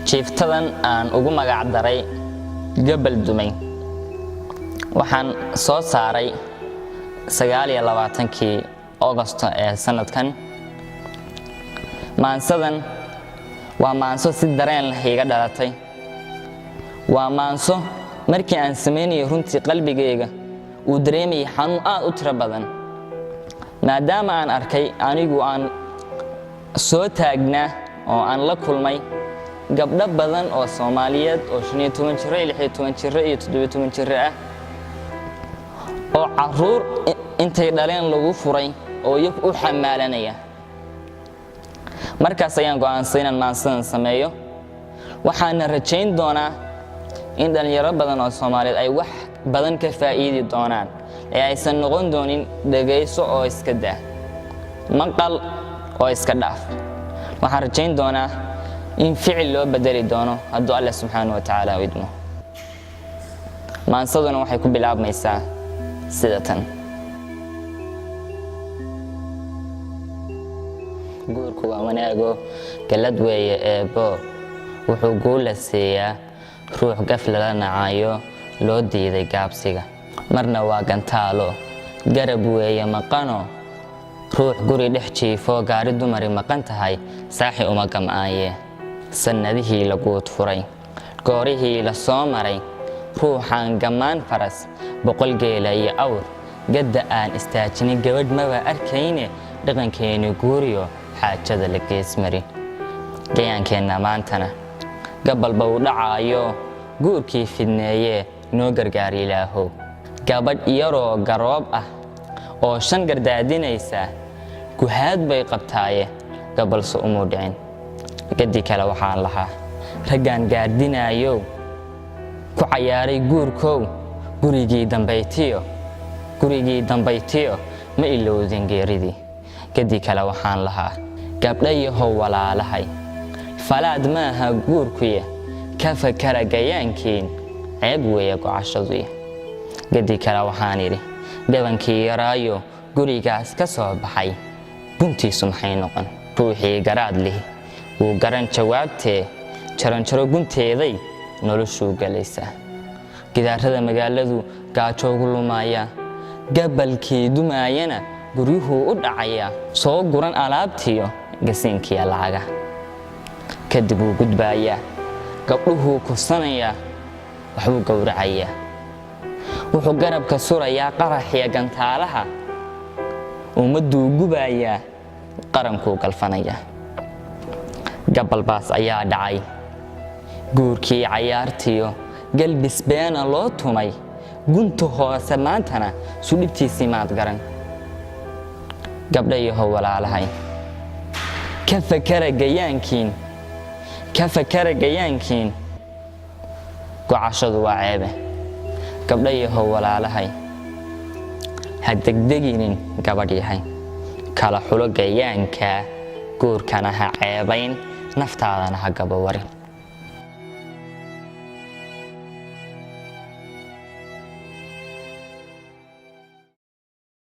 Jiiftadan aan ugu magac daray Gabal Dumay waxaan soo saaray 29-kii Augosto ee sanadkan. Maansadan waa maanso si dareen leh iga dhalatay. Waa maanso markii aan samaynayo runtii qalbigayga uu dareemayay xanuun aad u tiro badan, maadaama aan arkay, anigu aan soo taagnaa oo aan la kulmay gabdho badan oo Soomaaliyeed oo 15 jiro iyo 16 jiro iyo 17 jiro ah oo caruur intay dhaleen lagu furay oo iyagu u xamaalanaya. Markaas ayaan go'aansaday inaan maansadan sameeyo, waxaana rajayn doonaa in dhallinyaro badan oo Soomaaliyeed ay wax badan ka faa'iidi doonaan ee aysan noqon doonin dhegayso oo iska daa, maqal oo iska dhaaf. Waxaan rajayn doonaa in ficil loo bedeli doono hadduu Alle subxaana wa tacaala u idmo. Maansaduna waxay ku bilaabmaysaa sida tan: Guurku waa wanaago, gallad weeye eebbo, wuxuu guula siiyaa ruux gaf lala nacayo, loo diiday gaabsiga. Marna waa gantaalo, garab weeye maqano, ruux guri dhex jiifo, gaari dumari maqan tahay, saaxi uma gam'aaye. Sannadihii la guud furay, goorihii la soo maray, ruuxaan gammaan faras, 100 geela iyo awr gadda aan istaajinin, gabadh maba arkayne. Dhaqankeeni guuriyo xaajada la geesmari, gayaankeenna maantana gabalba uu dhacaayo, guurkii fidneeyee, noo gargaar Ilaahow. Gabadh yaroo garoob ah oo shan gardaadinaysa, guhaad bay qabtaaye, gabalse umuu dhicin. Gadi kale waxaan lahaa raggaan gaardinaayow, ku cayaaray guurkow, gurigii dambaytiyo, gurigii dambaytiyo, ma ilowdin geeridii. Gadi kale waxaan lahaa gabdhayahow walaalahay, falaad maaha guurkuya, ka fakara gayaankiin, ceeb weeye gocashaduya. Gadi kale waxaan idhi gabankii yaraayo gurigaas ka soo baxay, guntiisu maxay noqon? Ruuxii garaad lihi wuu garan jawaabtee, jaranjaro gunteeday noloshuu galaysaa. Gidaarada magaaladu gaajoogu lumaaya, gabalkii dumaayana guryuhuu u dhacayaa, soo guran alaabtiyo gasiinkiya lacaga. Kadib wuu gudbaayaa, gabdhuhuu kufsanayaa, waxbuu gowracayaa, wuxuu garabka surayaa qaraxiya gantaalaha, ummadduu gubayaa, qarankuu galfanayaa. Gabalbaas ayaa dhacay, guurkii cayaartiyo galbis beena loo tumay, gunta hoose maantana sudhibtiisii maad garan. Gabdhayahow walaalahay, ka fakara gayaankiin, ka fakara gayaankiin, gocashadu waa ceebe. Gabdhayahow walaalahay, ha degdeginin gabadh yahay, kala xulo gayaanka, guurkana ha ceebayn, naftaadana ha gabawarin.